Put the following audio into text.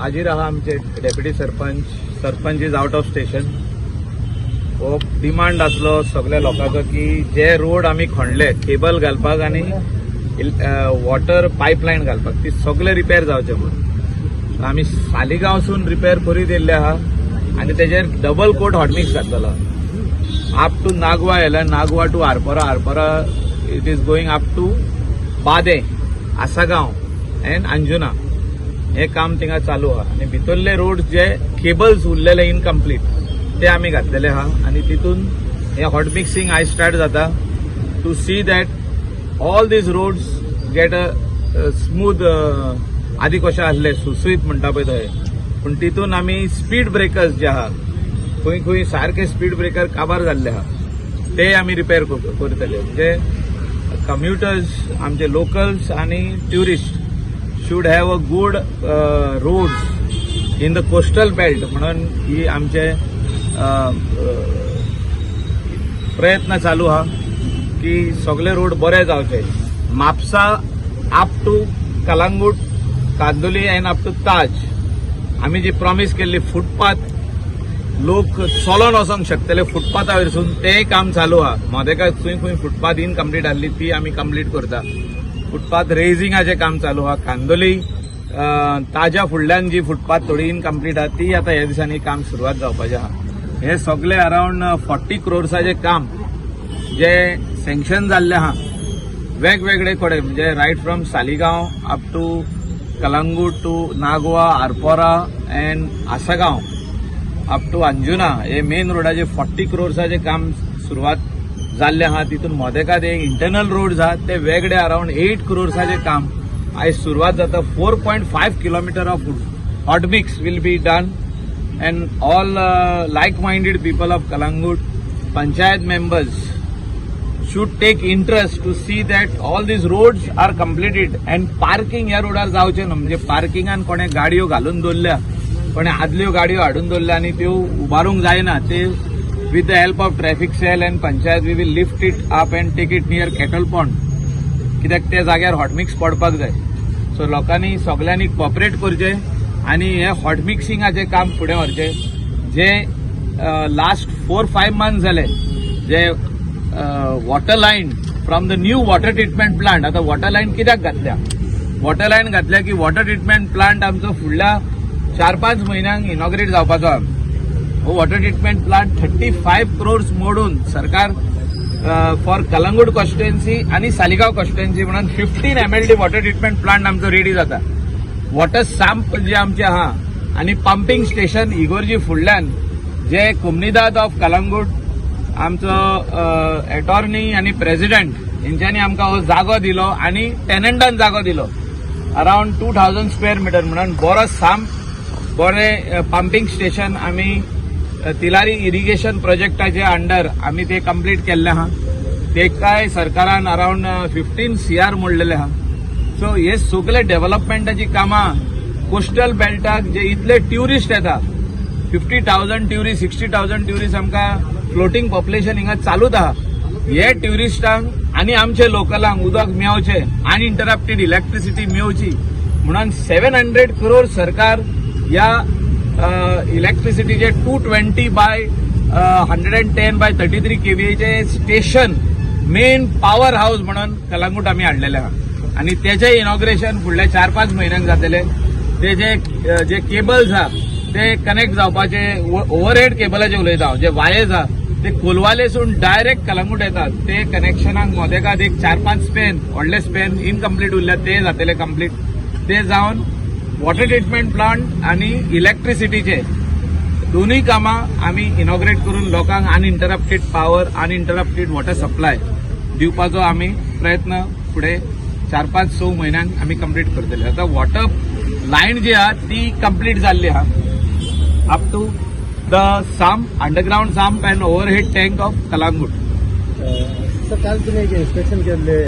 हाजीर आहा आमचे deputy sarpanch. Sarpanch is out of station. हो डिमांड आसलो सगल्या लोकांचो की जे रोड आमी खणले केबल घालपाक आनी वॉटर पायपलायन घालपाक, ती सगळे रिपेर जावचे म्हणून. आमी सालिगांवसून रिपेर करीत येयल्ले आहा आनी तेजेर डबल कोट हॉटमिक्स घातलेलो. अप टू नागवा येयल्या, Nagwa to Arpora, Arpora it is going up to Bade, Assagao and Anjuna. हे काम थिंगा चालू आहा आनी भितरले रोड जे केबल्स उरलेले इनकम्प्लीट, ते आमी घातलेले आहा. आनी तितून हे हॉट मिक्सिंग आयज स्टार्ट जाता to see that all these roads get a smooth, आदी कशें आसले सुसळीत म्हणटा पळय तशें. पूण तितून आमी स्पीड ब्रेकर्स जे आहा, खंय खंय सारके स्पीड ब्रेकर काबार जाल्ले आहा, ते आमी रिपेर करतले. म्हणजे कम्युटर्स, आमचे लोकल्स आनी tourist should have a good roads in the coastal belt म्हणून ही आमचे प्रयत्न चालू आहा की सगळे रोड बरे जावचे. Mapusa up to Calangute, Candolim and up to Taj आमी जी प्रॉमिस केल्ली, फुटपाथ, लोक चलोन वचोंक शकतले फुटपाथा वयरसून, तेंय काम चालू आहा. मोदेका खंय खंय फुटपाथ इनकम्प्लीट आहली, ती आमी कंप्लीट करता. फुटपाथ रेजिंगाचें काम चालू आहा. कांदोली ताज्या फुडल्यान जी फुटपाथ थोडी इनकम्प्लीट आहा, ती आतां ह्या दिसांनी काम सुरवात जावपाचें आहा. हे सगळे अरावंड 40 क्रोर्साचें काम जे सँक्शन जाल्लें आहा वेगवेगळे कडेन, म्हणजे right from Saligao up to Calangute to Nagwa, Arpora and Assagao up to Anjuna, हे मेन रोडाचे 40 क्रोर्साचे काम सुरवात जाल्ले आहा. तितून मोदेकात एक इंटरनल रोड आहा, ते वेगळे अरावंड 8 क्रोर्साचे काम आयज सुरवात जाता. 4.5 kilometre of hot mix will be done and all like minded people of Calangute panchayat members should take interest to see that all these roads are completed and parking ह्या रोडार जावचें न्हू. म्हणजे पार्किंगान कोणे गाडयो घालून दवरल्या, कोणे आदल्यो गाडयो हाडून दवरल्या आनी त्यो उबारूंक जायना, ते with the help of traffic cell and panchayat we will lift it up and take it near cattle pond, कित्याक त्या जाग्यार हॉटमिक्स पडपाक जाय. सो लोकांनी सगल्यांनी कॉपरेट करचें आनी हे हॉट मिक्सिंगाचें काम फुडें व्हरचें. जे लास्ट 4-5 मंथ्स जाले, जे water line from the new water treatment plant, आतां वॉटर लायन कित्याक घातल्या? वॉटर लायन घातल्या की वॉटर ट्रिटमेंट प्लांट आमचो फुडल्या 4-5 म्हयन्यांक इनॉग्रेट जावपाचो आहा. हो वॉटर ट्रिटमेंट प्लांट 35 क्रोर्स मोडून सरकार फॉर कलंगूट कॉन्स्टिट्युएन्सी आनी सालिगांव कॉन्स्टिट्युएन्सी म्हणून 15 MLD water treatment plant आमचो रेडी जाता. वॉटर संप जे आमचे आहा आनी पंपिंग स्टेशन इगोर्जी फुडल्यान, जे कोमनिदाद ऑफ कलंगूट, आमचो एटॉर्नी आनी प्रेसिडेंट हेंच्यांनी आमकां हो जागो दिलो आनी टेनंटान जागो दिलो अरावंड 2000 स्क्वेअर मिटर म्हणून बरो संप, बरें पंपिंग स्टेशन आमी तिलारी इरिगेशन प्रोजेक्टाच्या अंडर आमी ते कंप्लीट केल्ले आहा. तेकाय सरकारान अरावंड 15 सीआर मोडलेले आहा. सो हे सगळे डेव्हलपमेंटाची कामां कोस्टल बेल्टाक, जे इतले ट्युरिस्ट येता, 50,000 tourist, 60,000 tourist, आमकां फ्लोटींग पॉप्युलेशन हिंगा चालूच आहा. हे ट्युरिस्टांक आनी आमचे लोकलांक उदक मेवचें, अनइंटरप्टेड इलेक्ट्रिसिटी मेवची म्हणून 700 करोड सरकार ह्या इलेक्ट्रिसिटीचे 220 by 110 by 33 केव्हीएचे station main power house म्हणून कलंगूट आमी हाडलेले आहा आनी तेचे इनॉग्रेशन फुडल्या 4-5 म्हयन्यांक जातले. ते जे जे केबल्स आहा, ते कनेक्ट जावपाचे, ओव्हरहेड केबलाचे उलयता हांव, जे वायर्स आहा, ते कोलवालेसून डायरेक्ट कलंगूट येतात. ते कनेक्शनाक मोदेकात एक 4-5 स्पेन, व्हडले स्पेन इनकम्प्लीट उरल्या, ते जातले कंप्लीट. ते जावन वॉटर ट्रिटमेंट प्लांट आनी इलेक्ट्रिसिटीचे दोनूय कामां आमी इनॉग्रेट करून लोकांक uninterrupted power, uninterrupted water supply दिवपाचो आमी प्रयत्न फुडें 4-5-6 म्हयन्यांक आमी कंप्लीट करतले. आतां वॉटर लायन जी आहा ती कंप्लीट जाल्ली आहा up to the sump, underground sump and overhead tank of Calangute. Sir, काल तुम्ही एक इन्स्पेक्शन केल्ले.